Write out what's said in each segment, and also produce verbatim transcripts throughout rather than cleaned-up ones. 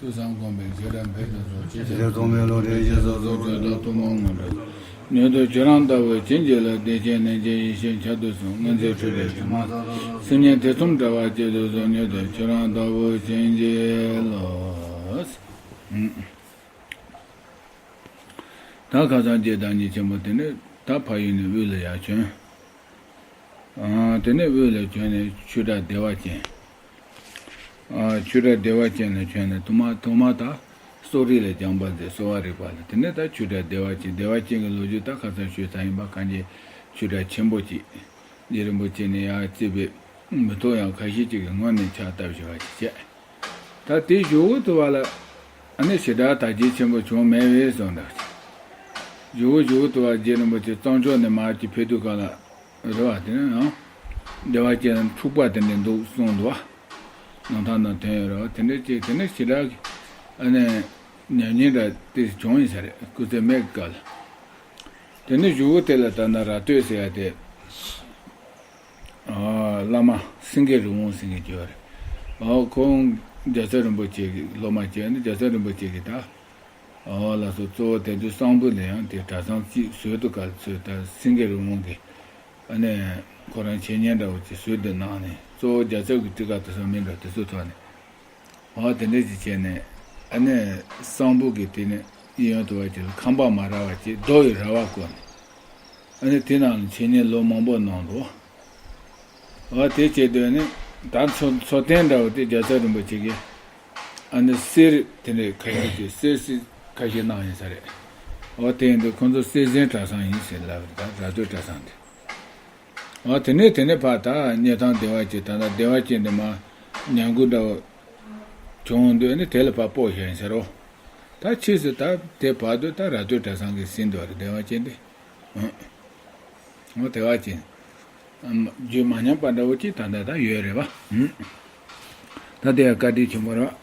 ཐུགས་བསམ་སྒོམ་པའི་ཞེ་དྲག་འབད་དུ་གསོལ། ཅི་བྱ་ཚོགས་མེད་བློ་གྲོས་རྗེས་སུ་རྫོགས། གྲོལ་དང་ཐུན་མོང་ངོ་སྤྲོད། མྱུར་དུ་ཁྱོད་རང་ལྟ་བུ་བྱིན་གྱིས་རློབས། བདེ་ཆེན་གནས་ཀྱི་ཡེ་ཤེས་མཆོག་ཏུ་སོང་། མངོན་མཛོད་འཕྲུལ་པའི་དྲི་མ་ལ། སེམས་ཉིད་ཐེ་ཚོམ་བྲལ་བ་སྐྱེ་དུས་སུ། མྱུར་དུ་ཁྱོད་རང་ལྟ་བུ་བྱིན་གྱིས་རློབས། ད་ཁ་སང་རྗེ་བདག་ཉིད་ཆེན་པོ་དེ་ནས་ད་ཕ་ཡུལ་ནས་དབུས་ལ་ཡར་བྱོན། ཨ། དེ་ནས་དབུས་ལ་བྱོན་ནས་ཆོས་གྲྭ་བདེ་བ་ཅན། ཨ། ཆོས་གྲྭ་བདེ་བ་ཅན་ལ་བྱོན་ནས་ཐོག་མ་ཐོག་མ་ད་གསོ་རིག་ལ་སྦྱངས་པ་མཛད། གསོ་བ་རིག་པ་ལ། དེ་ནས་ད་ཆོས་གྲྭ་བདེ་བ་ཅན། བདེ་བ་ཅན་གྱི་ལོ་རྒྱུས་ད་ཁ་སང་ཞུས་ཚར་ཡིན་པ། གང་ཅི་ཆོས་གྲྭ་ཆེན་པོ་ཅིག་རྗེ་རིན་པོ་ཆེ་ནས་ཡར་བརྩིས་པའི་མི་ཐོག་ཡང་ཁ་ཤས་ཅིག་གི་ངོས་ནས་ཕྱག་བཏབ་བཞག་པ་ཅིག་བྱས། ད་དེའི་གཞུག་གུ་དུ་བ་ལ་ཨ་ནི་ཞེ་དྲག་དར་རྒྱས་ཆེན་པོ་བྱུང་མེད་པའི་བཟོ་འདྲ་ཅིག་གཞུག་གུ་གཞུག་གུ་དུ་བ་རྗེ་རིན་པོ་ཆེ་གཙང་ཕྱོགས་ནས་མར་ཅིག་ཕེབས་དུས་སྒང་ལ་རེད་བ། དེ་ནས་ཡང་བདེ་བ་ཅན་འཁྲུག་པ་དེ་འདྲ་འདུག་གསུངས་འདུག་བ། རྣམ་ཐར་ནང་ཐོན་ཡོད་རེད་བ། དེ་འདྲ་ཅིག་དེ་ནས་ཞེ་དྲག་གི་ཨ་ནི་ཉམས་ཉེས་འདྲ་དེ་བྱུང་ཡིན་ས་རེད། སྐུ་ཚེ་སྨད་ཀྱི་སྐབས་ལ། དེ་ནས་གཞུག་གུ་དེ་ལ་ད་ནི་ར་སྟོད་ཟེར་ཡ་དེ། ཨ། བླ་མ་སེང་གེ་རི་བོང་ཟེར་མཁན་ཅིག་ཡོད་རེད། ཨོ། ཁོང་རྒྱལ་ཚབ་རིན་པོ་ཆེ་གི་སློབ་མ་བྱས་ནས་རྒྱལ་ཚབ་རིན་པོ་ཆེ་གིས་ད། ཨོ་ལགས་སོ། གཙོ་བོ་དེ་དུས་གསང་ཕུ་ལ་ཡང་དེ་གྲྭ་ཚང་གཅིག་བཟོས་འདུག་ག་ཚོད། ད་སེང་གེ་རི་བོང་གིས་ཨ་ནི་ཁོ་རང་འཆད་ཉན་འདྲ་བོ་ཅིག་བཟོས་འདུག་གནང་ནས། གཙོ་བོ་རྒྱལ་ཚབ་ཀྱི་ཊཱི་ཀ་དེ་ཚོ་མིན་འགྲོ། དེ་ཚོའི་ཐོག་ནས། འོ་དེ་འདྲ་ཞིག་བྱས་ནས། ཨ་ནི་གསང་ཕུ་གི་དེ་ནས་གཡས་གཡོན་དུ་བ་ཅིག་ལ་ཁང་པ་མ་ར་བ་ཅིག་རྡོ་ཡི་ར་བ་བརྐོས་ནས། ཨ་ནི་དེ་ནང་ལ་འཆད་ཉན་ལོ་མང་པོ་གནང་འདུག་འོ་དེ་བྱས་དུས་ནི་ད་མཚོ་མཚོ་རྟེན་འདྲ་བོ་དེ་རྒྱལ་ཚབ་རིན་པོ་ཆེ་གིས་ཨ་ནི་གསེར་དེ་འདྲའི་ཁ་ཤས་ཀྱིས་གསེར་གསེར་ཁ་ཤས་གནང་ཡིན་ས་རེད། འོ་དེ་ཡིན་དུས་ཁོང་ཚོ་གསེར་ཟན་གྲྭ་ཚང་ཡིན་ཟེར་ལབ་རེད། ད་ར་སྟོད་གྲྭ་ཚང་དེ། ཨ། དེ་ནས་དེ་ནས་ཕར་ད་སྙེ་ཐང་བདེ་བ་ཅན། ད་ལྟ་བདེ་བ་ཅན་དེ་མར་ཉང་ཁུ་འདྲ་བོ་བྱུང་དུས་ནི་དེ་ལ་ཕར་སྤོ་བཞག་ཡིན་ཟེར་རོ། ད་ཕྱིས་སུ་ད་དེ་བར་དུ་ད་ར་སྟོད་གྲྭ་ཚང་གིས་ཟིན་འདུག་རེད། བདེ་བ་ཅན་དེ། ཨོ་བདེ་བ་ཅན། ཨམ། རྒྱུད་མ་ཉམས་པ་འདྲ་བོ་ཅིག་ད་ལྟ་ད་ཡོད་རེད་བ། ད་དེ་ཡང་བཀའ་དྲིན་ཆེན་པོ་རེད་བ།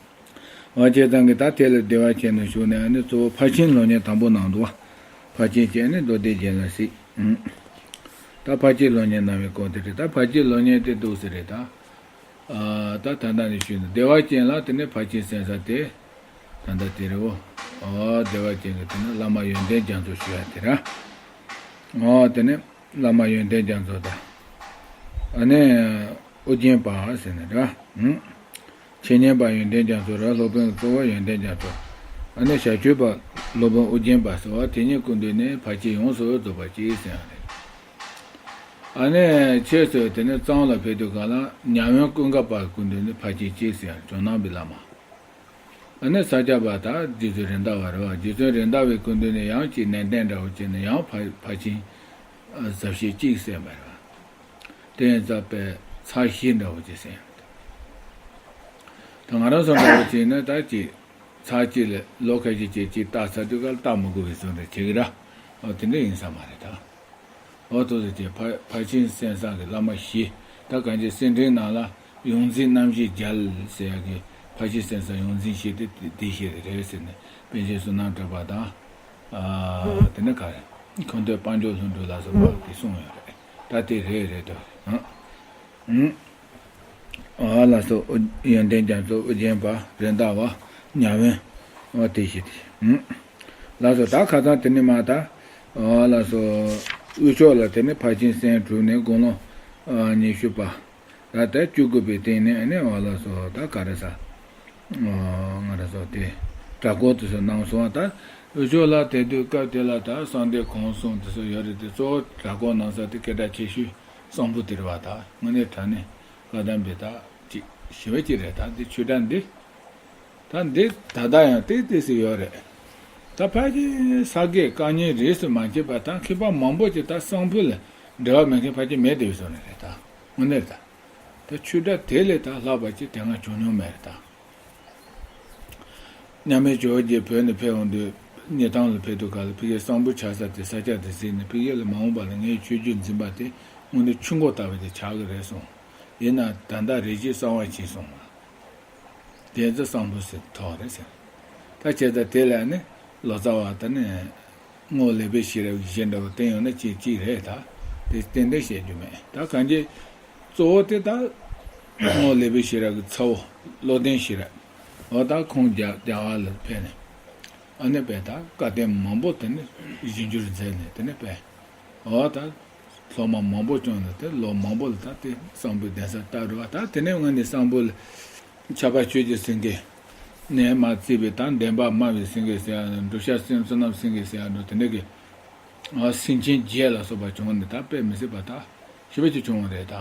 འོ་བྱས་ཙང་གི་ད་དེ་ལ་བདེ་བ་ཅན་དུ་བཞུགས་ནས། ཨ་ནི་གཙོ་བོ་ཕར་ཕྱིན་སློབ་གཉེར་དང་པོ་གནང་འདུག་བ། ཕར་ཕྱིན་བྱས་ནས་མདོ་སྡེ་རྒྱན་ལ་གཟིགས། ཨུམ། ད་ཕར་ཕྱིན་སློབ་གཉེར་གནང་བའི་སྐོར་དེ་རེད། ད་ཕར་ཕྱིན་སློབ་གཉེར་དེ་འདུག་ཟེར་རེད་ད། ཨ། ད་ད་ལྟ་ནས་ཞུས་ན་བདེ་བ་ཅན་ལ་དེ་ནས་ཕར་ཕྱིན་གསན་ས་དེ་ད་ལྟ་དེ་རེད་བོ། ཨོ་བདེ་བ་ཅན་གྱི་དེ་ནས་བླ་མ་ཡོན་ཏན་རྒྱ་མཚོ་ཞུ་ཡ་དེ་ར། ཨོ་དེ་ནས་བླ་མ་ཡོན་ཏན་རྒྱ་མཚོ་དང་། ཨ་ནི་ཨོ་རྒྱན་པ་ཟེར་ནས་ར། ཨུམ། འཆད་ཉན་པ་ཡོན་ཏན་རྒྱ་མཚོ་ར། སློབ་དཔོན་གཙོ་བོ་ཡོན་ཏན་རྒྱ་མཚོ། ཨ་ནི་ཞབས་ཞུ་བ་སློབ་དཔོན་ཨོ་རྒྱན་པ་ཟེར་བ་དེ་གཉིས་སྐུ་མདུན་ནས་ཕར་ཕྱིན་ཡོངས་སུ་རྫོགས་པ་གཅིག་ཟེར་ཡང་རེད། ཨ་ནི་ཕྱིས་སུ་དེ་ནས་གཙང་ལ་ཕེབས་དུས་སྒང་ལ་ཉ་དབོན་ཀུན་དགའ་པ་སྐུ་མདུན་ནས་ཕར་ཕྱིན་གཅིག་ཟེར་ཡང་ཇོ་ནང་པའི་བླ་མ། ཨ་ནི་ས་སྐྱ་པ་ད་རྗེ་བཙུན་རེད་མདའ་བ་རེད་བ། རྗེ་བཙུན་རེད་མདའ་བའི་སྐུ་མདུན་ནས་ཡང་གཅིག་ནན་ཏན་འདྲ་བོ་བྱས་ནས་ཡང་ཕར་ཕར་ཕྱིན་ཟབ་ཞི་གཅིག་ཟེར་བ་རེད་བ། དེ་ཡིན་ཙང་པས་ཚར་བཞི་འདྲ་བོ་ཅིག་ཟེར་ཡང་། ད་ང་རང་ཚོ་འདྲ་བོ་ཅིག་ཡིན་ན་ད་ཅིག་ཚར་གཅིག་ལ་ལོ་ཁ་ཤས་ཅིག་ཅིག་བལྟས་ཚར་དུས་སྐབས་ལ་བལྟ་མི་དགོས་པའི་བཟོ་འདྲ་བྱེད་ཀྱི་ར། ཨོ་དེ་འདྲ་ཡིན་ས་མ་རེད་ད། ཨོ་ཐུགས་རྗེ་ཆེ། ཕར་ཕར་ཕྱིན་གསན་ས་གི་བླ་མ་བཞི། ད་གང་ཅི་གསེར་ཕྲེང་ནང་ལ་ཡོངས་འཛིན་རྣམ་བཞི་རྒྱལ་ཟེར་ཡ་གི་ཕར་ཕྱིན་གསན་ས་ཡོངས་འཛིན་བཞི་དེ་དེ་བཞི་རེད་ཟེར་ནས་པཎ་ཆེན་བསོད་ནམས་གྲགས་པ་དང་། ཨ། དེ་ནས་ག་རེ། མཁན་ཐོས་དཔལ་འབྱོར་ལྷུན་གྲུབ་ལ་སོགས་པ་གིས་གསུངས་ཡོད་རེད། ད་དེ་རེད་རེད་འདུག་རེད། ཨང་། ཨ་ལགས་སོ། ཨོ་ཡོན་ཏན་རྒྱ་མཚོ། ཨོ་རྒྱན་པ། རེད་མདའ་བ། ཉ་དབོན། ཨོ་དེ་བཞི་དེ། ཨང་། ལགས་སོ། ད་ཁ་སང་དེ་ནས་མར་ད། ཨ་ལགས་སོ། དབུས་ཕྱོགས་ལ་དེ་ནས་ཕར་ཕྱིན་གསན་གྲུབ་ནས་དགུང་ལོ་ཨ་ཉི་ཤུ་པ། ད་ལྟ་བཅུ་དགུ་པའི་སྟེང་ནས་ཨ་ནི་ཨ་ལགས་སོ། ད་ག་རེ་ཟ། ཨ་ང་རང་ཚོ་དེ་གྲྭ་སྐོར་དེ་ཚོ་གནང་སོང་བ། ད་དབུས་ཕྱོགས་ལ་དེ་དུས་སྐབས་དེ་ལ་ད་གསང་སྟེ་གོང་གསུང་དེ་ཚོ་ཡོད་རེད་དེ། གཙོ་བོ་གྲྭ་སྐོར་གནང་ས་དེ་སྐད་གྲགས་ཆེ་ཤོས་གསང་ཕུ་དེ་རེད་བ། ད་དངོས་གནས་དྲང་གནས་བཀའ་གདམས་པའི་ད་ཅིག་ཞི་བ་ཅིག་རེད། ད་འདི་ཆོས་གྲྭ་འདི་ད་འདི་ད་ལྟ་ཡང་ཏོག་ཏོག་ཙམ་ཡོད་རེད། ད་ཕལ་ཆེར་ས་དགེ་བཀའ་རྙིང་རིས་སུ་མ་ཆད་པ་ད་མཁས་པ་མང་པོ་ཅིག་ད་གསང་ཕུ་ལ་འབྲེལ་བ་མེད་མཁན་ཕལ་ཆེར་མེད་བསྡད་ཡོད་བཟོ་ནི་རེད། ད་དངོས་གནས་རེད། ད་ད་ཆོས་གྲྭ་དེ་ལས་ད་ལྷག་པ་ཅིག་དེ་སྔ་བྱུང་མྱོང་མེད་རེད་ད། མཉམ་མེད་ཇོ་བོ་རྗེ་བོད་ནས་ཕེབས་འོང་དུས་སྙེ་ཐང་ལ་ཕེབས་དུས་སྐབས་ལ་ཕ་གིའི་གསང་ཕུ་ཆགས་ས་དེ་ས་ཆ་དེ་གཟིགས་ནས། ཕ་གི་ལ་མ་འོངས་པ་ལ་ངའི་ཆོས་བརྒྱུད་འཛིན་པ་དེ་དངོས་གནས་ཆུ་མགོ་ལྟ་བུ་དེ་ཆགས་ཀྱི་རེད་གསུངས། ཡིན་ན་ད་ལྟ་རེ་ཞིག་གསང་བ་ཕྱིན་སོང་བ། དེ་ཚོ་གསང་ཕུ་ཟེར་ཐོགས་རེད་ཟེར། ད་བྱས་ཙང་དེ་ལ་ནི་ལོ་ཙཱ་བ་དང་ནི་རྔོག་ལེགས་པའི་ཤེས་རབ་ཀྱི་གཞི་འདྲ་བོ་བསྟན་ཡོང་ན་གཅིག་གཅིག་རེད། ད་དེ་ཏན་ཏན་བཤད་རྒྱུ་མེད། ད་གང་ཅི་གཙོ་བོ་དེ་ད་རྔོག་ལེགས་པའི་ཤེས་རབ་ཀྱི་ཚ་བོ་བློ་ལྡན་ཤེས་རབ། འོ་ད་ཁོང་རྒྱ་རྒྱ་གར་ལ་ཕེབས་ནས། ཨ་ནི་དཔེ་ད་བཀའ་བསྟན་མང་པོ་དེ་ནི་ཞིབ་འཇུག་མཛད་ནས་དེ་ནི་དཔེ། འོ་ད་སློབ་མ་མང་པོ་བསྐྱངས་ནས་དེ་ལོ་མང་པོ་ལ་ད་དེ་གསང་ཕུའི་གདན་ས་བཏབ་རེད་བ། ད་དེ་ནས་སྔོན་ནས་གསང་ཕུ་ལ་ཆབ་པ་ཆོས་ཀྱི་སེང་གེ་ནས་མར་བརྩིས་པའི་ད་འདན་མ་དམར་བའི་སེང་གེ་ཟེར་ཡ་འབྲུག་ཤ་སེང་བསོད་ནམས་སེང་གེ་ཟེར་ཡ་འདྲ་དེ་འདྲ་གི། ཨ་སེང་ཆེན་བརྒྱད་ལ་སོགས་པ་བྱུང་ནས་ད་དཔེ་མི་སྲིད་པ་ད་ཞི་བ་ཅིག་བྱུང་བ་རེད་ད།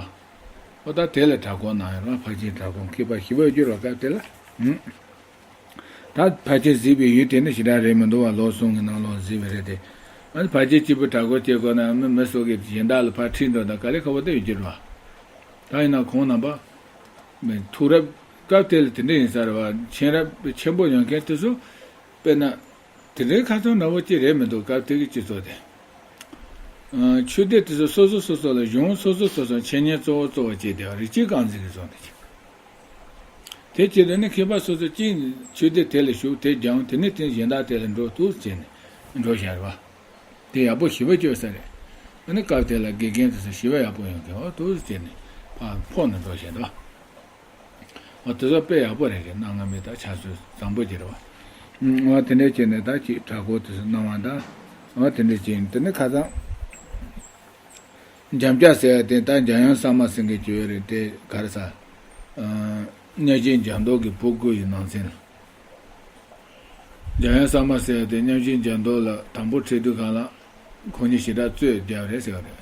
ཨོ་ད་དེ་ལ་གྲྭ་སྐོར་གནང་ཡོད་རེད་བ། ཕར་ཕྱིན་གྲྭ་སྐོར་མཁས་པ་ཞི་བར་གྱུར་བ་སྐབས་དེ་ལ། ཧུམ། ད་ཕལ་ཆེར་གཟིགས་པའི་ཡུལ་དེ་ནི་ཞེ་དྲག་རེད་མི་འདུག་བ། ལོ་གསུམ་གྱི་ནང་ལོགས་གཟིགས་པ་རེད་དེ། ཨ་ནི་ཕལ་ཆེར་གཅིག་པུ་གྲྭ་སྐོར་བྱེད་དགོས་ན་མི་མི་སོགས་ཀྱིས་གཞན་དག་ལ་ཕར་ཁྲིད་འགྲོ་དང་དཀའ་ལས་ཁག་པོ་དེ་ཡོད་ཀྱི་རེད་བ། ད་ཡིན་ན་ཁོང་རྣམ་པ། མི་ཐུགས་རབ་སྐབས་དེ་ལ་དེ་འདྲ་ཡིན་ས་རེད་བ། མཁྱེན་རབ་ཆེན་པོ་ཡོང་མཁན་དེ་ཚོ། དཔེར་ན། དེ་འདྲའི་ཁ་སང་འདྲ་བོ་ཅིག་རེད་མི་འདུག་སྐབས་དེ་གི་སྤྱི་ཚོགས་དེ། ཨ་ཆོས་སྡེ་དེ་ཚོ་སོ་སོ་སོ་སོ་ལ་གཞུང་སོ་སོ་སོ་སོ་འཆད་ཉན་གཙོ་བོ་གཙོ་བོ་བྱས་ཏེ་རིགས་གཅིག་རྐང་འཛིན་གྱི་བཟོ་འདྲ་ཅིག་དེ་བྱེད་དུས་ནི་མཁས་པ་སོ་སོ་གཅིག་ཆོས་སྡེ་དེ་ལ་ཞུགས། དེ་སྦྱངས། དེ་ནས་དེ་གཞན་དག་དེ་ལ་འགྲོ་འདུག་བྱས་ནས་འགྲོ་བཞག་རེད་བ། དེ་ཡག་པོ་ཞེ་པོ་བྱས་ས་རེད། ཨ་ནི་སྐབས་དེ་ལ་དགེ་རྒན་དེ་ཚོ་ཞེ་པོ་ཡག་པོ་ཡོང་གི། འོ་འདུག་བྱས་ནས་ཕར་ཕོག་ནས་འགྲོ་བཞག་འདུག་འོ་དེ་ཚོ་དཔེ་ཡག་པོ་རེད་གི། གནའ་སྔ་མོའི་ད་ཕྱག་སྲོལ་བཟང་པོ་ཅིག་རེད་བ། ཨུམ། འོ་དེ་འདྲ་བྱས་ནས་ད་ཅིག་གྲྭ་སྐོར་དེ་ཚོ་གནང་བ་དང་། འོ་དེ་འདྲ་བྱས་ནས་དེ་ནས་ཁ་སང་འཇམ་སྐྱ་ཟེར་ཡ་དེ་ད་འཇམ་དབྱངས་གསར་མ་ཟེར་མཁན་ཅིག་ཡོད་རེད། དེ་ག་རེ་ཟ། ཨ་གཉའ་ཤིང་འཇམ་མདོག་གི་བུ་བརྐོས་ཡི་ནང་ཚན། འཇམ་དབྱངས་གསར་མ་ཟེར་ཡ་དེ་གཉའ་ཤིང་འཇམ་མདོག་ལ་དང་པོ་འཕྲད་དུས་སྒང་ལ་ཁོང་གཉིས་ཞེ་དྲག་རྩོད་བསྡད་པ་རེད་ཟེར་བ་རེད།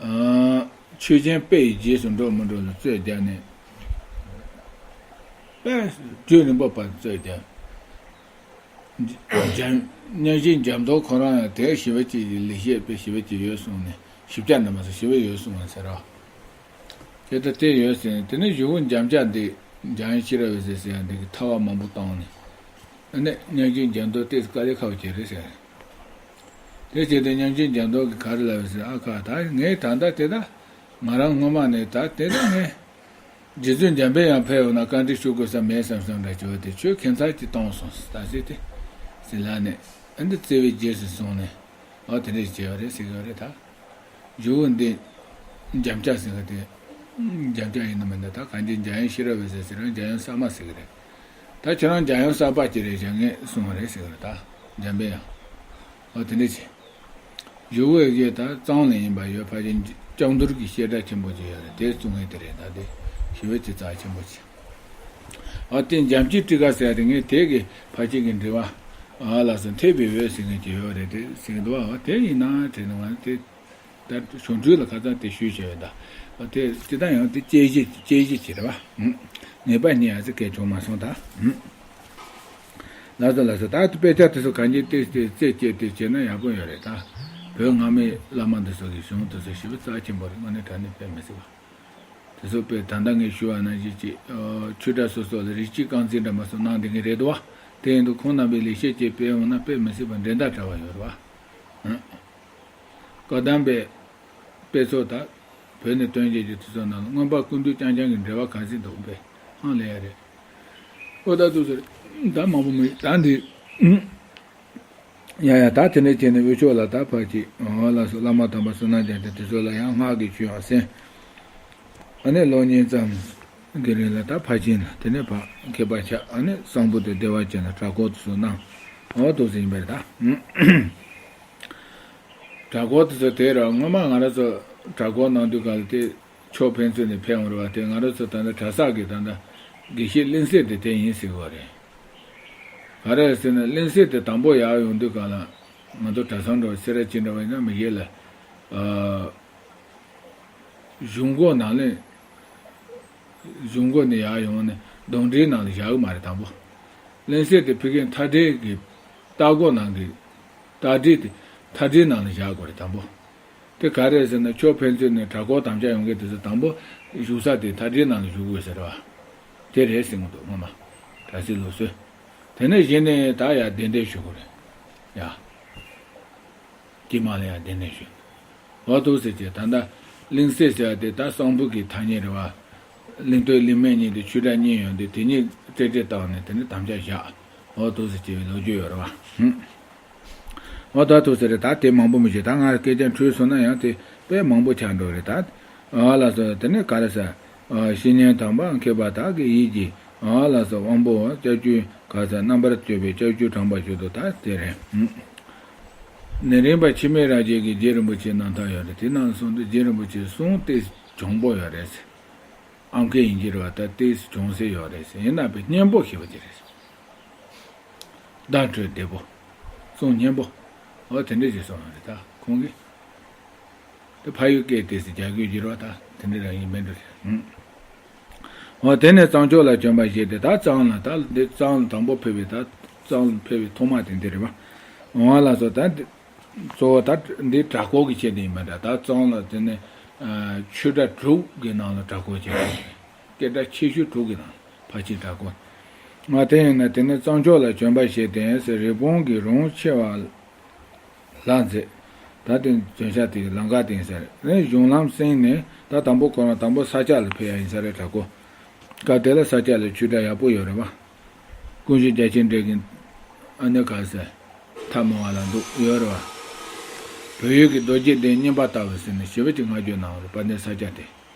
ཨ་ཆོས་ཆེན་སྤེལ་ཡི་རྗེས་སུ་འགྲོ་མི་འགྲོ་ལ་རྩོད་བརྒྱབ་ནས། དཔེ་དུས་རིང་པོ་བར་རྩོད་བརྒྱབ། འཇམ། གཉའ་ཤིང་འཇམ་མདོག་ཁོ་རང་ཡང་དེ་ཞི་བ་ཅིག་ལེགས་བཤད་དཔེ་ཞི་བ་ཅིག་ཡོད་གསུངས་ནས། ཞིབ་ཆ་འདྲ་མ་ཟེར་ཞི་བ་ཡོད་གསུངས་པ་ཟེར་རོ། དེ་ལྟ་དེ་ཡོད་ཟེར་ནས། དེ་ནས་གཞུག་གུ་འཇམ་དབྱངས་འདི། འཇམ་དབྱངས་ཤེས་རབ་འོད་ཟེར་ཟེར་ཡ་འདི་གི་ཐར་པ་མང་པོ་བཏང་ནས། ཨ་ནི་གཉའ་ཤིང་འཇམ་མདོག་དེ་དཀའ་ལས་ཁག་པོ་བྱས་རེད་ཟེར། དེ་བྱས་ཏེ་གཉའ་ཤིང་འཇམ་མདོག་གིས་ག་རེ་ལབ་ཟེར། ཨ་ཁ་ད་ངས་ད་ལྟ་དེ་ད་ང་རང་སྔོན་མ་ནས་ད་དེ་ད་ངས་རྗེ་བཙུན་འཇམ་པའི་དབྱངས་ཕེབས་ཡོང་ན་བཀའ་འདྲི་ཞུ་དགོས་ས་མེད་བསམ་བསམ་འདྲ་བྱས་ཏེ། ཁྱོད་ཁྱད་མཚར་ཅིག་གཏོང་སོང་ཟེར། ད་ཟེར་ཏེ་ཟེར་ལབ་ནས། ཨ་འདི་བརྩེ་བའི་རྗེས་སུ་བཟུང་ནས། ཨ་དེ་འདྲ་བྱས་པ་རེད་ཟེར་གི་རེད་ད། གཞུག་གུ་འདི་འཇམ་དབྱངས་ཟེར་གི་དེ། འཇམ་དབྱངས་ཡིན་ནམ་མིན་ན་ད་གང་ཅི་འཇམ་དབྱངས་ཤེས་རབ་འོད་ཟེར་ཟེར་རང་འཇམ་དབྱངས་གསར་མ་ཟེར་གི་རེད། ད་ཁྱེད་རང་འཇམ་དབྱངས་གསར་པ་ཅིག་རེད་བཞག་ངས་གསུངས་པ་རེད་ཟེར་གི་རེད་ད། འཇམ་པའི་དབྱངས། ཨོ་དེ་འདྲ་བྱས། གཞུག་གུ་ཡི་གེ་ད་གཙང་ལ་ཡིན་པ་ཡོད། ཕལ་ཆེར་ལྕགས་ཟླུམ་གྱི་བཤད་གྲྭ་ཆེན་པོ་ཅིག་ཡོད་རེད། དེ་བཙུགས་མཁན་དེ་རེད། ད་དེ་ཞི་བའི་ཅི་རྩ་ཆེན་པོ་ཅིག་ཨོ་དེ་འཇམ་སྐྱིད་ཊི་ཀ་ཟེར་ཡ་དེ་ངས་དེ་གི་ཕལ་ཆེར་གི་འབྲེལ་བ་ཨ་ལ་སོགས་ཐེབས་པའི་འོད་ཟེར་མཁན་ཅིག་ཡོད་རེད། དེ་ཟེར་གི་འདུག་ཨོ་དེ་ཡིན་ན་དྲན་ནས་ང་དེ། ད་གཞུང་འབྲེལ་ལ་ཁ་སང་དེ་ཞུས་བྱས་ཡོད་ད། ཨོ་དེ་སྤྱིར་བཏང་ཡང་དེ་དཔྱད་གཞི་དཔྱད་གཞི་ཅིག་རེད་བ། ངེས་པ་རྙེད་ཡ་ཟེར་སྐད་བྱུང་མ་སོང་ད། ལགས་སོ་ལགས་སོ། ད་དཔེ་ཆ་དེ་ཚོ་གང་ཅི་ཏོག་ཙམ་རྩད་བཅད་དེ་བྱས་ན་ཡག་པོ་ཡོད་རེད་ད། བོད་སྔ་མའི་བླ་མ་འདི་ཚོ་གི་གཞུང་དེ་ཚོ་ཞེ་པོ་རྩ་ཆེན་པོ་རེད། དངོས་གནས་དྲང་གནས་དཔེ་མི་སྲིད་པ། དེ་ཚོ་དཔེ་ད་ལྟ་ངས་ཞུ་བ་ནང་བཞིན་ཅིག་ཨ་ཆོས་གྲྭ་སོ་སོ་ལ་རིགས་གཅིག་རྐང་འཛིན་འདྲ་མ་སོགས་གནང་བསྡད་མཁན་རེད་འདུག་བ། དེ་ཡིན་དུས་ཁོང་རྣམ་པས་ལེགས་བཤད་ཅིག་སྤེལ་འོང་ན་དཔེ་མི་སྲིད་པ་འགྲན་ཟླ་བྲལ་བ་ཡོད་རེད་བ། ཨང་། བཀའ་གདམས་པའི་དཔེ་ཚོགས་དང་། བོད་ནས་བཏོན་བྱས་ཀྱི་དུས་ཚོད་ནང་ལ་མངོན་པ་ཀུན་བཏུས་རྐྱང་རྐྱང་གི་འགྲེལ་པ་ག་ཚོད་འདུག་པས་ཧང་ལས་ཡ་རེད། ཨོ་ད་དུས་ཚོད་ད་མང་པོ་མི་ད་འདི། ཡ་ཡ་ད་དེ་ནས་བྱས་ནས་དབུས་ཕྱོགས་ལ་ད་ཕར་གྱི་ཨོ་ལགས་སོ་བླ་མ་དམ་པ་བསོད་ནམས་རྒྱལ་མཚན་དེ་ཚོ་ལ་ཡང་སྔགས་ཀྱི་ཆོས་ཡང་གསན། ཨ་ནི་ལོ་གཉིས་ཙམ་གྱི་རིང་ལ་ད་ཕར་ཕྱིན་ལ་དེ་ནས་ཕར་མཁས་པ་ཆགས། ཨ་ནི་གསང་ཕུ་དེ་བདེ་བ་ཅན་ལ་གྲྭ་སྐོར་དུ་སོང་གནང་། ཨོ་དུ་ཟིན་པས་ད། གྲྭ་སྐོར་དེ་ཚོ་དེ་ར་སྔོན་མ་ང་རང་ཚོ་གྲྭ་སྐོར་གནང་དུས་ག་ལ་དེ་ཆོས་ཕན་ཚུན་ནས་ཕན་འོང་རེད་བ། དེ་ང་རང་ཚོ་ད་ལྟ་གྲྭ་ས་གི་ད་ལྟ་དགེ་བཤེས་གླིང་གསེར་དེ་དེ་ཡིན་ཟེར་བ་རེད། ག་རེ་ཟེར་ན་གླིང་གསེར་དེ་དང་པོ་ཡར་ཡོང་དུས་ག་ལ་ང་ཚོ་གྲྭ་ཚང་འགྲོ་སེ་ར་བྱེས་འདྲ་བ་ཡིན་ན་མི་ཞིག་ལ་ཨ། གཞུང་སྒོ་ནང་ལས། གཞུང་སྒོ་ནས་ཡར་ཡོང་ནས་གདོན་འདྲེའི་ནང་ལ་བཞག་གི་མ་རེད་དང་པོ། གླིང་གསེར་དེ་ཕ་གིའི་མཐའ་འབྲེལ་གྱི་ལྟག་སྒོ་ནང་གི་ལྟག་འབྲེལ་དེ་མཐའ་འབྲེལ་ནང་ལ་བཞག་དགོས་རེད་དང་པོ། དེ་ག་རེ་ཟེར་ན་ཆོས་ཕན་ཚུན་ནས་གྲྭ་སྐོར་དམ་བཅའ་ཡོང་མཁན་དེ་ཚོ་དང་པོ་བཞུགས་ས་དེ་མཐའ་འབྲེལ་ནང་ལ་བཞུགས་དགོས་ཟེར་བ། དེ་རེད་ཟེར་གི་འདུག་སྔོན་མ། གྲྭ་སའི་ལུགས་སྲོལ། དེ་ནས་གཞི་ནས་ད་ཡར་གདན་འདྲེན་ཞུ་དགོས་རེད། ཡ། དཀྱིལ་མ་ལ་ཡང་གདན་འདྲེན་ཞུས། འོ་འདུག་ཟེར་གྱི་ད་ལྟ་གླིང་གསེར་ཟེར་བ་དེ་ད་གསང་ཕུ་གི་ཐ་སྙད་རེད་བ། གླིང་སྟོད་གླིང་སྨད་གཉིས་དེ་ཆོས་གྲྭ་གཉིས་ཡོད་དེ་དེ་གཉིས་རྩེ་གྲས་བཏགས་ནས་དེ་ནི་དམ་བཅའ་བཞག་འོ་འདུག་ཟེར་གྱི་ལོ་རྒྱུས་ཡོད་རེད་བ། ཧུམ། འོ་ད་འདུག་ཟེར་རེད། ད་དེ་མང་པོ་མི་བྱེད། ད་ང་སྐད་ཆ་འཁྲུལ་སོང་ན་ཡང་དེ་དཔེ་མང་པོ་ཆགས་འགྲོ་རེད་ད། ཨ་ལ་སོ་དེ་ནི་ག་རེ་ཟེར། བཤེས་གཉེན་དམ་པ་མཁས་པ་དག་གི་ཡིད་ཀྱི་ལ་སོགས་དབང་པོ་ལྕགས་ཀྱུ་ག་ས་རྣམ་པར་དཔྱོད་པའི་ལྕགས་ཀྱུ་དྲངས་པ་ཞིག་ཏུ་ད་དེ་རེད། ནི་རིམ་པ་འཆི་མེད་རང་རྒྱལ་གྱི་རྗེ་རིན་པོ་ཆེ་རྣམ་ཐར་ཡོད་རེད། དེ་ནང་གསུངས་དུས་རྗེ་རིན་པོ་ཆེ་གསུང་ཏོག་ཙམ་གྱོང་པོ་ཡོད་རེད། ཨ་མཁས་ཡིན་གྱི་རེད་བ། ད་ཏོག་ཙམ་གྱོང་སེ་ཡོད་རེད། ཡིན་ན་པའི་སྙན་པོ་ཞེས་པ་དེ་རེད། བརྡ་འཕྲོད་བདེ་པོ། གསུང་སྙན་པོ། འོ་དེ་འདྲ་ཞིག་གསུངས་ཡོད་རེད། ད་ཁོང་གིས། དེ་ཕ་ཡུལ་སྐད་དེ་སི་རྒྱ་གོས་བསྒྱུར་བ་དང་དེ་འདྲ་རང་ཡིན་མིན་འགྲོ་རེད། འོ་དེ་ནས་གཙང་ཕྱོགས་ལ་བྱོན་པ་ཞེས་ཏེ། ད་གཙང་ལ་ད་འདི་གཙང་ལ་དང་པོ་ཕེབས་པའི་ད་གཙང་ལ་ཕེབས་པའི་ཐོག་མ་དེ་འདི་རེད་པ། འོ་ལ་སོགས་ད་འདི་གཙོ་བོ་ད་འདི་བྲག་འཁོར་གྱི་ཆེད་དུ་ཡིན་པ་འདྲ། ད་གཙང་ལ་དེ་ནས་ཆོས་གྲྭ་དྲུག་གི་ནང་ལ་བྲག་འཁོར་བྱས་པ་རེད། སྐད་གྲགས་ཆེ་ཤོས་དྲུག་གི་ནང་ཕལ་ཆེར་བྲག་འཁོར། འོ་དེ་ཡིན་ན་དེ་ནས་གཙང་ཕྱོགས་ལ་བྱོན་པ་ཞེས་ཏེ་ཟེར། རི་བོང་གི་རོང་ཆེ་བ་ལ་མཛེས། ད་དེ་བྱོན་ཤག་དེ་གི་ལམ་ཁ་དེ་ཡིན་ས་རེད། གཞུང་ལམ་བསྲིངས་ནས་ད་དང་པོ་ཁོ་རང་དང་པོ་ས་སྐྱ་ལ་ཕེབས་ཡ་ཡིན་ས་རེད། བྲག་འཁོར། སྐབས་དེ་ལ་ས་སྐྱ་ལ་ཆོས་གྲྭ་ཡག་པོ་ཡོད་རེད་པ། ཀུན་གཞི་རྒྱལ་ཆེན་འབྲས་དགེ་ཨ་ནི་ག་ཟེར། ཐ་མ་བ་ལ་འདུག་ཡོད་རེད་པ། བོད་ཡུལ་གྱི་རྡོ་རྗེ་གདན་བསྙེན་པར་ལྟ་བུ་ཟེར་ནས་ཞེ་པོ་ཅིག་བསྔགས་བརྗོད་གནང་བ་རེད་པ། འདི་ས་སྐྱ་དེ།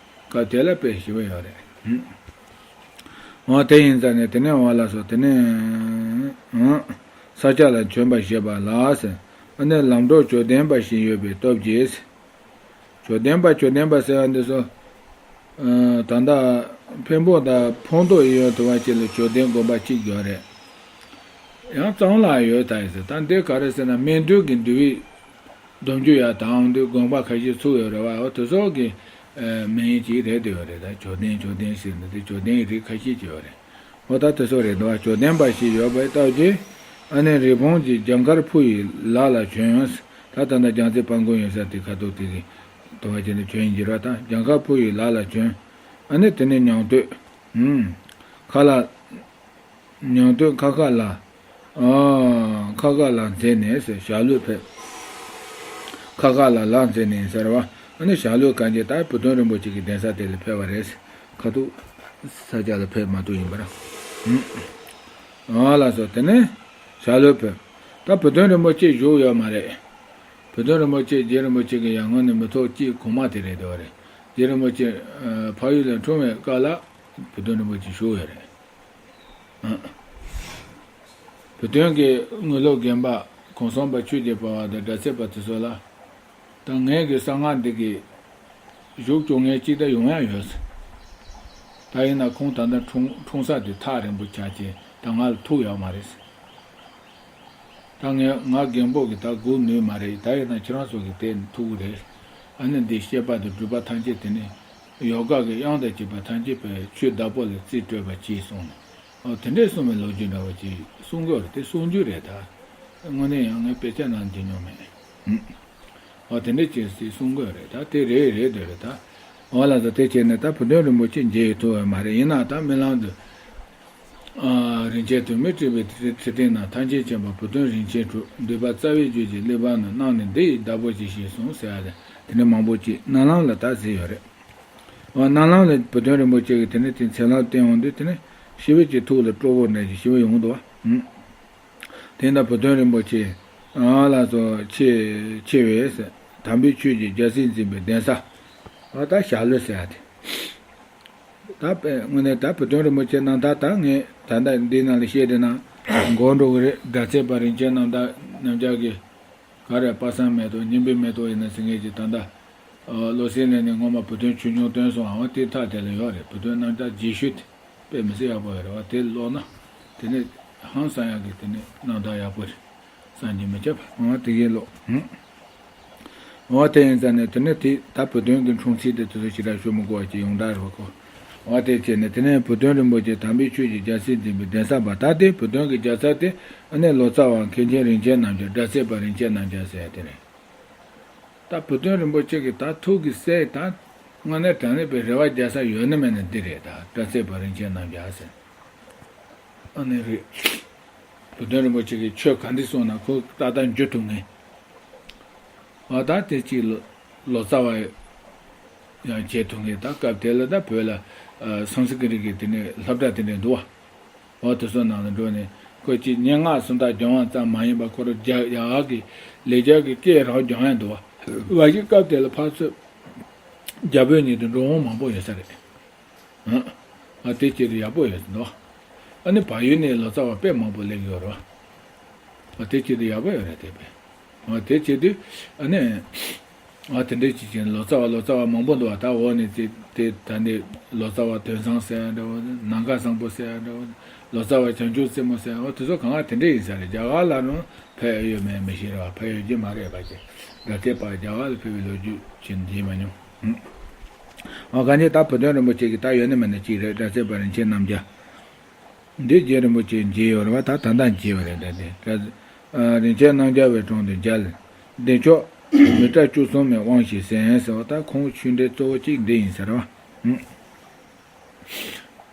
སྐབས་དེ་ལ་དཔེ་ཞེ་པོ་ཡོད་རེད། འོ་དེ་ཡིན་ཙང་ནས་དེ་ནས་འོ་ལ་སོགས་དེ་ནས། ཨང་། ས་སྐྱ་ལ་བྱོན་པ་ཞེས་པ་ལ་ཟེར། ཨ་ནི་ལམ་གྲོགས་བཅོམ་ལྡན་འབའ་ཞིག་ཡོད་པའི་སྟོབས་ཀྱིས། བཅོམ་ལྡན་འབའ་བཅོམ་ལྡན་འབའ་ཟེར་བ་འདི་ཚོ། ད་ལྟ་འཕན་པོ་དང་ཕོང་ཐོག་ཡིན་ཡོད་དུ་བ་ཅིག་ལ་བཅོམ་ལྡན་དགོན་པ་གཅིག་ཡོད་རེད། ཡང་གཙང་ལ་ཡོད་ད་ཡིན་ཟེར། ད་འདི་ག་རེ་ཟེར་ན་སྨན་དོན་གྱི་འདུལ་བའི། སྡོམ་རྒྱུ་ཡ་དང་འདི་དགོན་པ་ཁ་ཤས་ཚུགས་ཡོད་རེད་བ། འོ་དེ་ཚོ་གི་མིང་ཅིག་རེད་དེ་ཡོད་རེད། ད་བཅོམ་ལྡན་བཅོམ་ལྡན་ཟེར་ནས་དེ་བཅོམ་ལྡན་རིགས་ཁ་ཤས་ཅིག་ཡོད་རེད། འོ་ད་དེ་ཚོ་རེད་འདུག་བ། བཅོམ་ལྡན་འབའ་ཞིག་ཡོད་པའི་སྟོབས་ཀྱིས། ཨ་ནི་རི་བོང་གི་ལྗང་དཀར་ཕུ་ཡི་ལ་ལ་བྱོན། ད་ད་ལྟ་རྒྱལ་རྩེ་དཔལ་མགོན་ཡོད་ས་དེ་ཁ་ཐུག་དེ་གི་དུ་བ་ཅན་དུ་བྱོན་ཡིན་གྱི་རེད་བ། ད་ལྗང་དཀར་ཕུ་ཡི་ལ་ལ་བྱོན། ཨ་ནི་དེ་ནས་ཉང་སྟོད། ཁ་ལ། ཉང་སྟོད་ཁ་ཁ་ལ། ཨ། ཁ་ཁ་ལ་མཛད་ནས་ཟེར། ཞྭ་ལུ་ཕེབས། ཁ་ཁ་ལ་ལ་མཛད་ནས་ཟེར་བ། ཨ་ནི་ཞྭ་ལུ་གན་རྐྱལ་ད་བུ་སྟོན་རིན་པོ་ཆེ་གི་གདན་ས་དེ་ལ་ཕེབས་པ་རེད། ཁ་ཐུག་ས་སྐྱ་ལ་ཕེབས་མ་ཐུབ་ཡིན་པ་ར། ཨ་ལ་སོགས་དེ་ནས་ཞྭ་ལུ་ཕེབས། ད་བུ་སྟོན་རིན་པོ་ཆེ་བཞུགས་ཡོད་མ་རེད། བུ་སྟོན་རིན་པོ་ཆེ་རྗེ་རིན་པོ་ཆེ་གི་ཡར་སྔོན་ནས་མི་ཐོག་གཅིག་གོང་མ་དེ་རེད་འདུག་བ་རེད། རྗེ་རིན་པོ་ཆེ་ཕ་ཡུལ་ལ་འཁྲུངས་པའི་སྐབས་ལ་བུ་སྟོན་རིན་པོ་ཆེ་བཞུགས་ཡོད་རེད། བུ་སྟོན་གྱིས་དངོས་སློབ་དགོན་པ་གུང་སེང་པ་ཆོས་ཀྱི་པ་བ་དང་སྒྲ་ཚད་པ་དེ་ཚོ་ལ། ད་ངས་ཀྱི་གསང་སྔགས་འདི་གི་བཞུགས་སྐྱོང་མཁན་གཅིག་ད་ཡོང་ཡ་ཡོད་ཟེར། ད་ཡིན་ན་ཁོང་ད་ལྟ་འཁྲུངས་འཁྲུངས་ས་དེ་ཐག་རིང་པོ་ཆགས་ཀྱི་ད་ང་ལ་ཐུག་ཡོད་མ་རེད་ཟེར། ད་ངས་ང་རྒན་པོ་གི་ད་སྒུག་ནུས་མ་རེད། ད་ཡིན་ན་ཁྱེད་རང་ཚོ་གི་དེ་ཐུག་གི་རེད། ཨ་ནི་འདི་བཤད་པ་དང་སྒྲུབ་པ་ཐམས་ཅད་དེ་ནི་ཡོ་ག་གི་དབྱངས་དང་བཅས་པ་ཐམས་ཅད་པའི་ཆོས་བདག་པོ་ལ་རྩིས་སྤྲོད་པ་གྱིས་གསུངས་ནས། ཨོ་དེ་འདྲས་གསུངས་པའི་ལོ་རྒྱུས་འདྲ་བ་ཅིག་གསུང་གི་ཡོད་རེད། དེ་གསུང་རྒྱུ་རེད་ད། དངོས་གནས་ཡང་ངས་དཔེ་ཆ་ནང་འདི་མྱོང་མེད། ཨོ་དེ་འདྲས་ཅིག་ཟིག་གསུང་གི་ཡོད་རེད་ད། དེ་རེད་རེད་འདོད་རེད་ད། ཨོ་ལ་ད་དེ་བྱས་ནས་ད་བུ་སྟོན་རིན་པོ་ཆེ་མཇལ་ཐུབ་ཡོད་མ་རེད། ཡིན་ན་ད་རྨི་ལམ་དུ། ཨ་རིན་ཆེན་དུ་མས་སྤྲས་པའི་ཁྲི་སྟེང་ན་ཐམས་ཅད་མཁྱེན་པ་བུ་སྟོན་རིན་ཆེན་གྲུབ། འདུས་པ་རྩ་བའི་རྒྱུད་ཀྱི་གླེགས་བམ་ནི། གནང་ནས་འདི་ཡི་བདག་པོ་གྱིས་ཤིག་གསུངས་ཟེར་ཡ་དེ་འདྲ་མང་པོ་ཅིག་རྨི་ལམ་ལ་ད་གཟིགས་ཡོད་རེད། འོ་རྨི་ལམ་ལ་བུ་སྟོན་རིན་པོ་ཆེ་གིས་དེ་ནས་དེ་མཚན་ལམ་བསྟན་འོང་དུས་དེ་ནས་ཞི་བའི་ཀྱི་ཐུགས་ལ་སྤྲོ་བོ་འདྲ་ཞིག་ཞི་བ་ཡོང་འདུག་བ། དེ་ལྟར་བུ་སྟོན་རིན་པོ་ཆེ་ཨ་ལ་སོགས་ཆེ་ཆེ་བས་དམ་པའི་ཆོས་ཀྱི་རྒྱལ་སྲིད་འཛིན་པའི་གདན་ས། འོ་ད་ཞྭ་ལུ་ཟེར་ཡ་དེ། ད་དཔེ་དངོས་གནས་ད་བུ་སྟོན་རིན་པོ་ཆེ་རྣམ་ཐར་ད་ངས་ད་ལྟ་འདི་ནང་ལ་བཤད་དེ་ན་མགོ་འགྲོ་གི་རེད། སྒྲ་ཚད་པ་རིན་ཆེན་རྣམ་ཐར་རྣམ་རྒྱལ་གྱི། ག་རེ་དཔག་བསམ་མེ་ཏོག་སྙིམ་པའི་མེ་ཏོག་ཡིན་ན་ཟེར་མཁན་གྱི་ད་ལྟ། བློ་གསལ་གླིང་ནས་སྔོན་མ་བུ་སྟོན་ཆོས་འབྱུང་བཏོན་སོང་ཨང་། དེ་མཐའ་དེ་ལ་ཡོད་རེད། བུ་སྟོན་རྣམ་ཐར་རྒྱས་ཤོས་དེ་དཔེ་མི་སྲིད་ཡག་པོ་ཡོད་རེད་བ། དེ་ཀློག་ན་དེ་ནས་ཧང་སང་ཡག་གི་དེ་ནས་རྣམ་ཐར་ཡག་པོ་རེད། བསམ་གྱིས་མི་ཁྱབ་པ་ཨང་། དེ་གའི་ཀློག་ཧུམ། འོ་དེ་ཡིན་ཙང་ནས་དེ་ནས་དེ་ད་བུ་སྟོན་གྱི་འཁྲུངས་ཚེས་དེ་དེ་ཚོ་ཞེ་དྲག་ཞུ་མི་དགོས་པ་ཅིག་ཡོངས་གྲགས་རེད་བ་ཁོ། འོ་དེ་བྱས་ནས་དེ་ནས་བུ་སྟོན་རིན་པོ་ཆེ་དམ་པའི་ཆོས་ཀྱི་རྒྱལ་སྲིད་འཛིན་པའི་གདན་ས་པ་ད་དེ་བུ་སྟོན་གྱི་རྒྱལ་ཚབ་དེ་ཨ་ནི་ལོ་ཙཱ་བ་མཁན་ཆེན་རིན་ཆེན་རྣམ་རྒྱལ། སྒྲ་ཚད་པ་རིན་ཆེན་རྣམ་རྒྱལ་ཟེར་ཡ་དེ་རེད། ད་བུ་སྟོན་རིན་པོ་ཆེ་གི་ད་ཐུགས་ཀྱི་སྲས་ད་དངོས་གནས་དྲང་གནས་པའི་རེ་བ་རྒྱག་ས་ཡོད་ན་མེད་ན་འདི་རེད། ད་སྒྲ་ཚད་པ་རིན་ཆེན་རྣམ་རྒྱལ་ཟེར། ཨ་ནི་རེད། བུ་སྟོན་རིན་པོ་ཆེ་གིས་ཆོས་ག་འདྲ་གསུངས་ན་ཁོ་ཏག་ཏག་འཇུ་ཐུབ་ངེས། ཨ་ད་དེ་གཅིག་ལོ་ལོ་ཙཱ་བ་ཡང་བྱེད་ཐུབ་ངེས། ད་སྐབས་དེ་ལ་ད་བོད་ལ་ཨ་སཾ་སྐྲྀ་ཏ་གི་དེ་ནས་སློབ་གྲྭ་དེ་འདྲ་འདུག་བ། འོ་དེ་ཚོ་ནང་ལ་འགྲོ་ནས་ཁོ་གཅིག་སྙན་ངག་སུམ་རྟགས་སྦྱོང་བ་ཙམ་མ་ཡིན་པར་ཁོ་རང་རྒྱ་ཡག་གི་ལེགས་སྦྱར་གྱི་སྐད་རང་སྦྱོང་ཡ་འདུག་བ། བ་ཞིག་སྐབས་དེ་ལ་ཕར་ཚུར་རྒྱ་བོད་གཉིས་དུ་འགྲོ་འོང་མང་པོ་ཡོད་ས་རེད། ཨ་དེ་བྱེད་དུས་ཡག་པོ་ཡོད་འདུག་ཨ་ནི་བལ་ཡུལ་ནས་ལོ་ཙཱ་བ་དཔེ་མང་པོ་སླེབས་ཡོད་རེད་བ། ཨ་དེ་བྱེད་དུས་ཡག་པོ་ཡོད་རེད་དེ་བས། ཨ་དེ་བྱེད་དུས་ཨ་ནི། ཨ་དེ་འདྲའི་ཅིག་ཅིག་ལོ་ཙཱ་བ་ལོ་ཙཱ་བ་མང་པོ་འདུག་བ། ད་འོག་ནས་དེ་དེ་ད་ནི་ལོ་ཙཱ་བ་དོན་བཟང་ཟེར་ཡ་འདྲ་བོ། ནམ་མཁའ་བཟང་པོ་ཟེར་ཡ་འདྲ་བོ། ལོ་ཙཱ་བ་བྱང་ཆུབ་རྩེ་མོ་ཟེར་ཡ། འོ་དེ་ཚོ་གང་ག་དེ་འདྲ་ཡིན་ས་རེད། རྒྱ་གར་ལ་ནི་ཕེབས་ཡོད་མེད་མི་ཤེས་ར་བ། ཕེབས་ཡོད་ཀྱི་མ་རེད་པ་ཅེ། སྒྲ་ཚད་པ་རྒྱ་གར་ལ་ཕེབས་པའི་ལོ་རྒྱུས་ཅིག་མཇལ་མ་མྱོང་། ཨ་ག་ནས་ད་བུ་སྟོན་རིན་པོ་ཆེ་གི་ད་ཡོད་ནི་མེད་ནི་གཅིག་རེད། སྒྲ་ཚད་པ་རིན་ཆེན་རྣམ་རྒྱལ། འདི་རྗེ་རིན་པོ་ཆེ་མཇལ་ཡོད་རེད་བ། ད་ད་ལྟ་མཇལ་བ་རེད། ད་དེ་ད་རིན་ཆེན་རྣམ་རྒྱལ་བའི་དྲུང་དུ་མཇལ། བདེ་མཆོག་མི་ཏྲ་བཅུ་གསུམ་མའི་དབང་ཞིག་གསན་ཟེར་བ། ད་ཁོང་ཆོས་འབྲེལ་གཙོ་བོ་གཅིག་འདི་ཡིན་ཟེར་བ།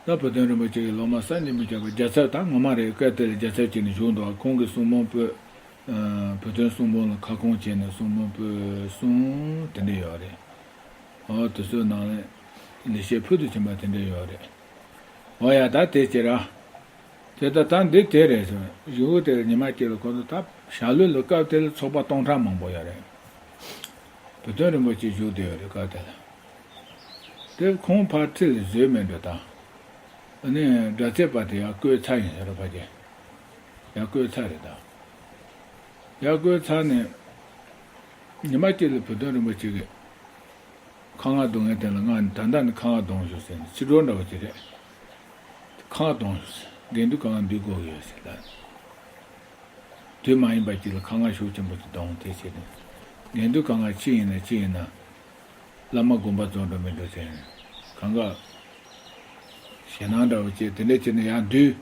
ད་བུ་སྟོན་རིན་པོ་ཆེ་གི་སློབ་མ་བསམ་གྱིས་མི་ཁྱབ་པ་རྒྱལ་ཚབ་ད་ངོ་མ་རེད། སྐབས་དེ་ལ་རྒྱལ་ཚབ་བྱས་ནས་བཞུགས་འདུག་ཁོང་གི་གསུང་འབུམ་པོད། བུ་སྟོན་གསུང་འབུམ་ལ་ཁ་སྐོང་བྱས་ནས་གསུང་འབུམ་པོད་གསུམ་དེ་འདྲ་ཡོད་རེད། འོ་དེ་ཚོའི་ནང་ནས་ལེགས་བཤད་ཕུལ་དུ་ཕྱིན་པ་དེ་འདྲ་ཡོད་རེད། འོ་ཡ་ད་དེ་ཅི་ར། དེ་ད་ད་འདི་དེ་རེད་ཟེར། གཞུག་གུ་དེར་ཉི་མ་གཅིག་ལ་ཁོ་ཚོ་ད་ཞྭ་ལུ་ལ་སྐབས་དེ་ལ་ཚོགས་པ་སྟོང་ཕྲག་མང་པོ་ཡོད་རེད། བུ་སྟོན་རིན་པོ་ཆེ་བཞུགས་བསྡད་ཡོད་རེད་སྐབས་དེ་ལ། དེ་ཁོང་ཕར་ཁྲིད་ལ་བཟོས་མེད་འགྲོ་ད། ཨ་ནི་སྒྲ་ཚད་པ་དེ་ཡར་བསྐོས་ཚར་ཡིན་ཟེར་རོ་ཕ་གི། ཡར་བསྐོས་ཚར་རེད་ད། ཡར་བསྐོས་ཚར་ནས། ཉི་མ་གཅིག་ལ་བུ་སྟོན་རིན་པོ་ཆེ་གིས། ཁ་རྔ་རྡུང་མཁན་དེ་ལ་ང་ད་ལྟ་ནི་ཁ་རྔ་རྡུང་ཤོག་ཟེར་ནས་ཕྱི་དྲོ་འདྲ་བོ་ཅིག་རེད། ཁ་རྔ་རྡུང་ཤོག་ཟེར། དགེ་འདུན་གང་ག་འདུས་དགོས་ཀྱི་ཡོད་ཟེར་ལ། དུས་མ་ཡིན་པ་ཅིག་ལ་ཁ་རྔ་ཤུགས་ཆེན་པོ་ཅིག་རྡུང་དེ་བྱས་ནས། དགེ་འདུན་གང་ག་ཕྱི་ཡིན་ན་ཕྱི་ཡིན་ན། བླ་མ་དགོངས་པ་རྫོགས་འགྲོ་མི་འགྲོ་ཟེར་ནས། གང་ག་ཞེད་སྣང་འདྲ་བོ་བྱས་དེ་འདྲ་བྱས་ནས་ཡར་འདུས།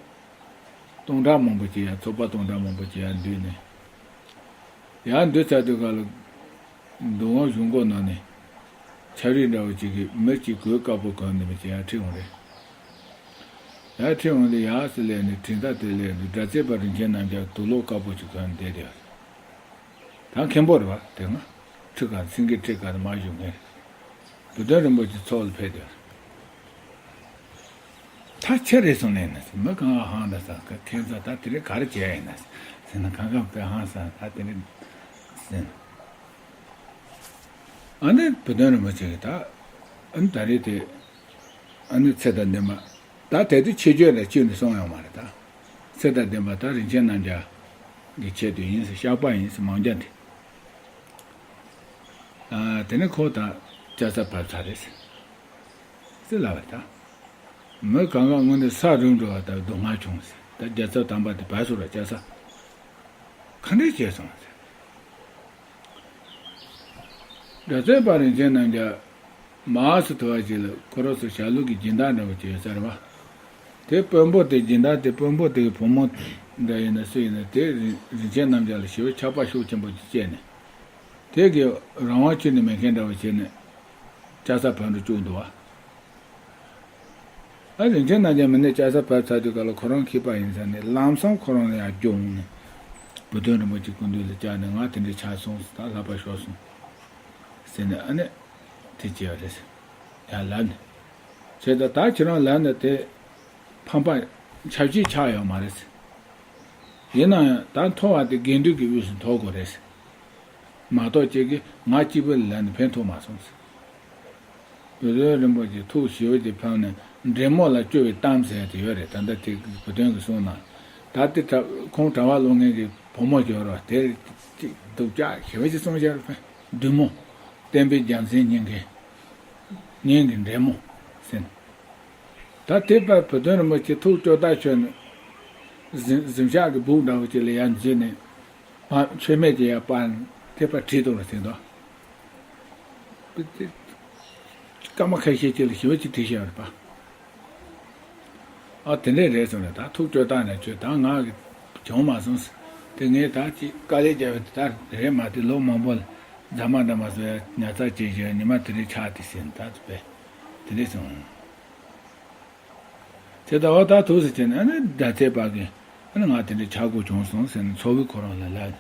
སྟོང་ཕྲག་མང་པོ་ཅིག་ཡར་ཚོགས་པ་སྟོང་ཕྲག་མང་པོ་ཅིག་ཡར་འདུས་ནས། ཡར་འདུས་ཚར་དུས་ག་ལ། འདུ་ཁང་གཞུང་སྒོ་ནང་ནས། ཆ་རིགས་འདྲ་བོ་ཅིག་གིས་མི་གཅིག་གོས་དཀར་པོ་གོན་ནས་མི་ཅིག་ཡར་ཁྲིད་འོང་རེད། ཡར་ཁྲིད་འོང་དུས་ཡར་སུ་སླེབས་ནས་དྲན་རྟགས་དེ་སླེབས་འདུག་སྒྲ་ཚད་པ་རིན་ཆེན་རྣམ་རྒྱལ་དུག་ལོག་དཀར་པོ་ཅིག་གོན་བསྡད་དེ། ད་མཁན་པོ་རེད་བ་དེ་སྔ། ཁྲི་ཁ་སེང་གེ་ཁྲི་ཁ་ནས་མར་བཞུགས་མཁན། བུ་སྟོན་རིན་པོ་ཆེ་ཚོགས་ལ་ཕེབས་དེ། ད་ཆི་རེད་སོང་ལེ་ན་ཟེར། མི་གང་ག་ཧང་ད་ས་ཁ་ཁྱེད་ཚོ་ད་དེ་རིང་ག་རེ་བྱས་ཡིན་ན་ཟེར་ན་གང་ག་དཔེ་ཧང་སང་ད་དེ་རིང་ཟེར། ཨ་ནི་བུ་སྟོན་རིན་པོ་ཆེ་གིས་ད་ཨ་ནི་ད་རེས་དེ་ཨ་ནི་ཚེ་དང་ལྡན་པ་ད་དེ་དུས་ཆེད་བརྗོད་ལ་བཅོས་ནས་གསུངས་ཡོང་བ་རེད་ད། ཚེ་དང་ལྡན་པ་ད་རིན་ཆེན་རྣམ་རྒྱལ་གྱི་ཆེད་དུ་ཡིན་ཟེར། བཤགས་པ་ཡིན་ཟེར་མང་རྒྱ་འདི། ཨ་དེ་ནས་ཁོ་ད་ལྕགས་ཚ་བབས་ཚར་རེད་ཟེར། ཟེར་ལབ་པ་རེད་ད། མི་གང་ག་དངོས་གནས་ས་རུབ་འགྲོ་བ་ལྟར་སྡུག་བསྔལ་བྱུང་ཟེར། ད་རྒྱལ་ཚབ་དམ་པ་དེ་བབས་སོང་ར་ལྕགས་ཚ། ག་འདྲས་བྱས་སོང་ཟེར། སྒྲ་ཚད་པ་རིན་ཆེན་རྣམ་རྒྱལ་མར་སུ་ཐུ་བ་ཅིག་ལ་ཁོ་རང་ཚོ་ཞྭ་ལུ་གི་སྦྱིན་བདག་འདྲ་བོ་ཅིག་ཡོད་ས་རེད་བ། དེ་དཔོན་པོ་དེ་སྦྱིན་བདག་དེ་དཔོན་པོ་དེ་གི་བུ་མོ་འདྲ་ཡིན་ན་སུ་ཡིན་ན་དེ་རིན་རིན་ཆེན་རྣམ་རྒྱལ་ལ་ཞེ་པོ་ཆགས་པ་ཤུགས་ཆེན་པོ་ཅིག་སྐྱེས་ནས། དེ་གི་རང་དབང་ཁྱོན་ནས་མེད་མཁན་འདྲ་བོ་བྱས་ནས་ལྕགས་ཚ་བབས་འགྲོ་བཅུག་འདུག་བ། ཨ་རིན་ཆེན་རྣམ་རྒྱལ་མི་ནས་ལྕགས་ཚ་བབས་ཚར་དུས་ག་ལ་ཁོ་རང་མཁས་པ་ཡིན་ས་ནས་ལམ་སང་ཁོ་རང་ལ་ཡར་རྒྱུགས་འོང་ནས། བུ་སྟོན་རིན་པོ་ཆེ་སྐུ་མདུན་ལ་བཅར་ནས་ང་དེ་འདྲ་ཆགས་སོང་ཟེར། ད་ལྷག་པ་ཤོར་སོང་ཟེར་ནས་ཨ་ནི་དེ་བྱས་པ་རེད་ཟེར། ཡར་ལབ་ནས། བྱས་ད་ད་ཁྱེད་རང་ལབ་ན་དེ་ཕམ་པ་ཆབས་ཅིག་ཆགས་ཡོད་མ་རེད་ཟེར། ཡིན་ན་ཡང་ད་མཐོ་བ་དེ་དགེ་འདུན་གྱི་དབུས་སུ་མཐོ་དགོས་རེད་ཟེར། མ་གཏོགས་ཁྱེད་ཀྱིས་ང་གཅིག་པུ་ལ་ལབ་ནས་ཕན་ཐོགས་མ་སོང་ཟེར། བུ་སྟོན་རིན་པོ་ཆེ་ཐུགས་ཞེ་པོ་ཅིག་ཕམ་ནས་འདྲེ་མོ་ལ་སྐྱོ་བའི་གཏམ་ཟེར་ཡ་དེ་ཡོད་རེད། ད་ལྟ་དེ་བུ་སྟོན་གྱིས་གསུངས་ན། ད་དེ་གྲྭ་ཁོང་གྲྭ་པ་སློབ་མཁན་གྱི་བུ་མོ་སྐྱོ་རོགས་དེར་ཅིག་སྡུག་ཅག་ཞེ་པོ་ཅིག་གསུངས་བཞག་རེད། བདུད་མོ། བསྟན་པའི་རྒྱལ་མཚན་སྙིང་གི་སྙིང་གི་འདྲེ་མོ་ཟེར་ནས། ད་དེ་བར་བུ་སྟོན་རིན་པོ་ཆེ་ཐུགས་སྐྱོ་ཐག་ཆོད་ནས། གཟིམ་གཟིམ་ཤག་གི་སྦུག་འདྲ་བོ་ཅིག་ལ་ཡར་འཛུལ་ནས། ཕ་མཆོད་མེ་ཅིག་ཡར་སྤར་ནས་དེ་ཕར་བྲིས་འདུག་ལ་ཟེར་འདུག་སྐར་མ་ཁ་ཤས་ཅིག་ལ་ཞེ་པོ་ཅིག་བྲིས་བཞག་རེད་པ། ཨ་དེ་འདྲས་རེད་སོང་ནས་ད་ཐུགས་སྐྱོ་སྟངས་ནས་ཁྱོད་ད་ང་གི་བྱུང་མ་སོང་ཟེར། དེ་ངས་ད་ཅིག་དཀའ་ལས་བརྒྱབ་པ་དེ་ད་རེད་མ་དེ་ལོ་མང་པོ་ལ་རྫ་མ་འདྲ་མ་བཟོ་ཡ་ཉར་ཚགས་བྱེད་བཞིན་ཉི་མ་དེ་རིང་ཆགས་དེ་ཟེར་ནས་ད་དེ་འདྲས་སོང་། དེ་ལྟ་བ་ད་ཐུགས་སུ་བྱས་ནས་ཨ་ནི་སྒྲ་ཚད་པ་གིས་ཨ་ནི་ང་དེ་འདྲ་ཆག་སྒོ་བྱུང་སོང་ཟེར་ནས་ཚོགས་ཀྱིས་ཁོ་རང་ལ་ལབ།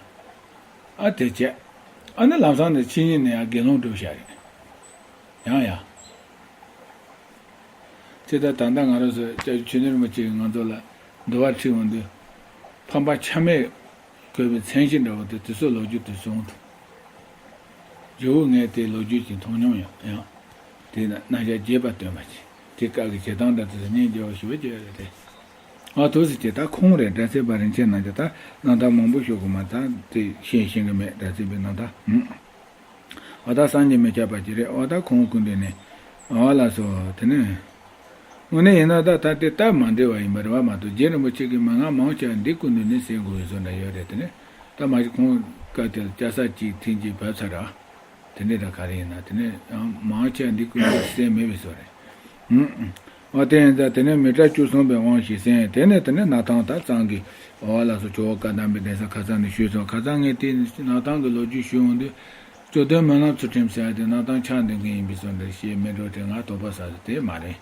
ཨ་དེ་བྱས། ཨ་ནི་ལམ་སང་ནས་ཕྱི་ཉིན་ནས་ཡང་དགེ་སློང་སྒྲུབ་བཞག་རེད། ཡང་ཡང་། དེ་ལྟར་ད་ལྟ་ང་རང་ཚོ་སྐྱབས་རྗེ་མཆོག་སྤྲུལ་རིན་པོ་ཆེ་གིས་ང་ཚོ་ལ་འདུལ་བ་ཁྲིད་འོང་དུས། ཕམ་པ་ཆ་མེད་བཀོད་པའི་མཚན་གཞི་འདྲ་བོ་དེ་དུས་ཚོད་ལོ་རྒྱུས་དུས་སོང་དུ། ཇོ་བོ་ངས་དེ་ལོ་རྒྱུས་ཀྱི་མཐོང་མྱོང་ཡང་ཡང་། དེ་ན་རྣམ་གཞག་རྒྱས་པ་སྟོན་པ་ཅིག་ དེ་སྐབས་ཀྱི་བྱེད་སྟངས་དང་དེ་ཚོ་སྙིང་རྗེ་བ་ཞེ་པོ་ཅིག་ཡོད་རེད་དེ། ཨ་ཐུགས་སུ་ཆེ། ད་ཁོང་རེད། སྒྲ་ཚད་པ་རིན་ཆེན་རྣམ་རྒྱལ། ད་རྣམ་ཐར་མང་པོ་ཤོད་དགོས་མ། ད་དེ་ཤེས་ཤེས་གི་མེད། སྒྲ་ཚད་པའི་རྣམ་ཐར། འོ་ད་བསམ་གྱིས་མི་ཁྱབ་པ་ཅིག་རེད། འོ་ད་ཁོང་སྐུ་མདུན་ནས། འོ་ལགས་སོ། དེ་ནས་དངོས་གནས་ཡིན་ན་ད་ད་དེ་སྟབས་མ་བདེ་བ་ཡིན་པ་རེད་བ་མ་གཏོགས། རྗེ་རིན་པོ་ཆེ་གིས་མན་ངག་མང་ཆེ་བ་འདི་སྐུ་མདུན་ནས་གསན་དགོས་པའི་བཟོ་འདྲ་ཡོད་རེད། དེ་ནས་ད་མ་གཞི་ཁོང་སྐབས་དེར་སྐྱ་ས་གཅིག་ཐེངས་གཅིག་བབས་ཚར་ར། དེ་འདྲ་ད་ག་རེ་ཡིན་ན། དེ་ནས་ཡང་མང་ཆེ་བ་འདི་སྐུ་མདུན་གསན་མེད་པའི་བཟོ་རེད། ཨུམ། འོ་དེ་ཡིན་ཙང་དེ་ནས་མི་ཏྲ་བཅུ་གསུམ་པའི་དབང་ཞིག་གསན། དེ་ནས་དེ་ནས་སྣར་ཐང་ད་གཙང་གི། འོ་ལགས་སོ། ཇོ་བོ་བཀའ་གདམས་པའི་གདན་ས་ཁ་སང་ནས་ཞུས་སོང་། ཁ་སང་ངས་དེ་སྣར་ཐང་གི་ལོ་རྒྱུས་ཞུ་འོང་དུས། ཇོ་སྟོན་སྨོན་ལམ་ཚུལ་ཁྲིམས་ཟེར་ཡ་དེ་སྣར་ཐང་ཕྱག་འདོན་མཁན་ཡིན་པའི་བཟོ་འདྲ་ཞེས་མི་འགྲོ་དེ་ང་དོགས་པ་ཟ་ཟེར་དེ་མ་རེད།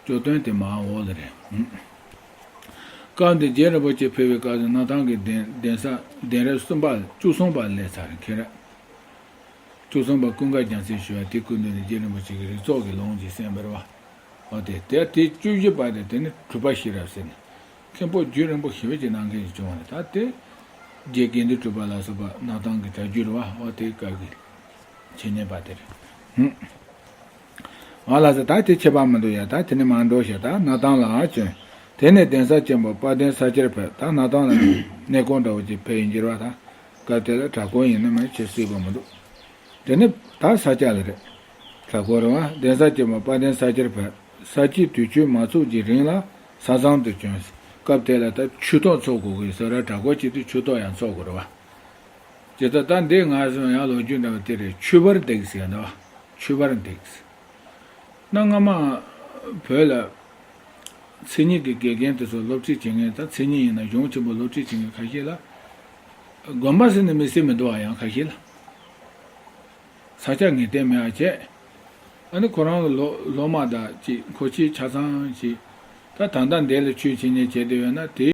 ཇོ་སྟོན་དེ་མར་འོག་ལ་རེད། ཨུམ། སྐབས་འདི་རྗེ་རིན་པོ་ཆེ་ཕེབས་པའི་སྐབས་སུ་སྣར་ཐང་གི་གདན་གདན་ས་གདན་རབས་གསུམ་པ་བཅུ་གསུམ་པ་སླེབས་ཚར་རེད། མཁན་རབས་བཅུ་གསུམ་པ་ཀུན་དགའ་རྒྱལ་མཚན་ཞུ་བ་དེ་སྐུ་མདུན་དུ་རྗེ་རིན་པོ་ཆེ་གིས་རིགས་ཚོགས་ཀྱི་ལུང་ཅིག་གསན་པ་རེད་བ། འོ་དེ་དེ་དེ་བཅུ་བཞི་པ་དེ་དེ་ནི་གྲུབ་པ་ཤེས་རབ་ཟེར་ནས། མཁན་པོ་རྒྱུད་རིང་པོ་ཞེ་པོ་ཅིག་གནང་མཁན་ཞིག་བྱུང་བ་རེད། ད་དེ་རྗེ་དགེ་འདུན་གྲུབ་པ་ལ་སོགས་པ་སྣར་ཐང་གི་གྲྭ་རྒྱུན་རེད་བ། འོ་དེའི་སྐབས་ཀྱི་འཆད་ཉན་པ་དེ་རེད། ཧུམ། ཨ་ལགས་སོ། ད་དེ་ཁྱད་པར་མི་འདུག་ཡ། ད་དེ་ནས་མར་འགྲོ་ཤག་ད་སྣར་ཐང་ལ་བྱོན། དེ་ནས་གདན་ས་ཆེན་པོ་དཔལ་ལྡན་ས་སྐྱར་ཕེབས། ད་སྣར་ཐང་ལ་གནས་སྐོར་འདྲ་བོ་ཅིག་ཕེབས་ཡིན་གྱི་རེད་བ། ད་སྐབས་དེ་ལ་གྲྭ་སྐོར་ཡིན་ན་མིན་ཆེས་སྲིད་པ་མི་འདུག་དེ་ནས་ད་ས་སྐྱ་ལ་རེད། གྲྭ་སྐོར་རེད་བ། གདན་ས་ཆེན་པོ་དཔལ་ལྡན་ས་སྐྱར་ཕེབས། ས་སྐྱའི་དུས་ཆེན་མ་ཚོགས་ཀྱི་རིང་ལ་ས་མཚམས་དུ་བྱོན། སྐབས་དེ་ལ་ད་ཆོས་ཐོག་ཚོགས་དགོས་ཀྱི་ཟེར་ར། གྲྭ་སྐོར་བྱེད་དུས་ཆོས་ཐོག་ཡང་ཚོགས་དགོས་རེད་བ། ཇི་ལྟར་ད་འདི་ང་ཚོ་ཡང་ལོ་རྒྱུས་འདྲ་བ་དེ་རེད། ཆོས་པར་འདེགས་ཟེར་འདུག་ཆོས་པར་འདེགས། གནའ་སྔ་མ་བོད་ལ་མཚན་ཉིད་ཀྱི་དགེ་རྒན་དེ་ཚོ་སློབ་ཁྲིད་བྱེད་མཁན། ད་མཚན་ཉིད་ཡིན་ན་གཞུང་ཆེན་པོ་སློབ་ཁྲིད་བྱེད་མཁན་ཁ་ཤས་ལ། དགོན་པ་ཟེར་ནས་མི་སྲིད་མི་འདུག་བ། ཡང་ཁ་ཤས་ལ། ས་སྐྱ་ངེས་གཏན་མེད་པ་བྱས། ཨ་ནི་ཁོ་རང་གི་སློབ་སློབ་མ་དང་གཅིག་ཁོ་ཆོས་ཆ་ཚང་ཞིག་ད་ད་ལྟ་འདི་ལ་ཆོས་འཆད་ཉན་བྱས་བསྡད་ཡོད་ན་དེ།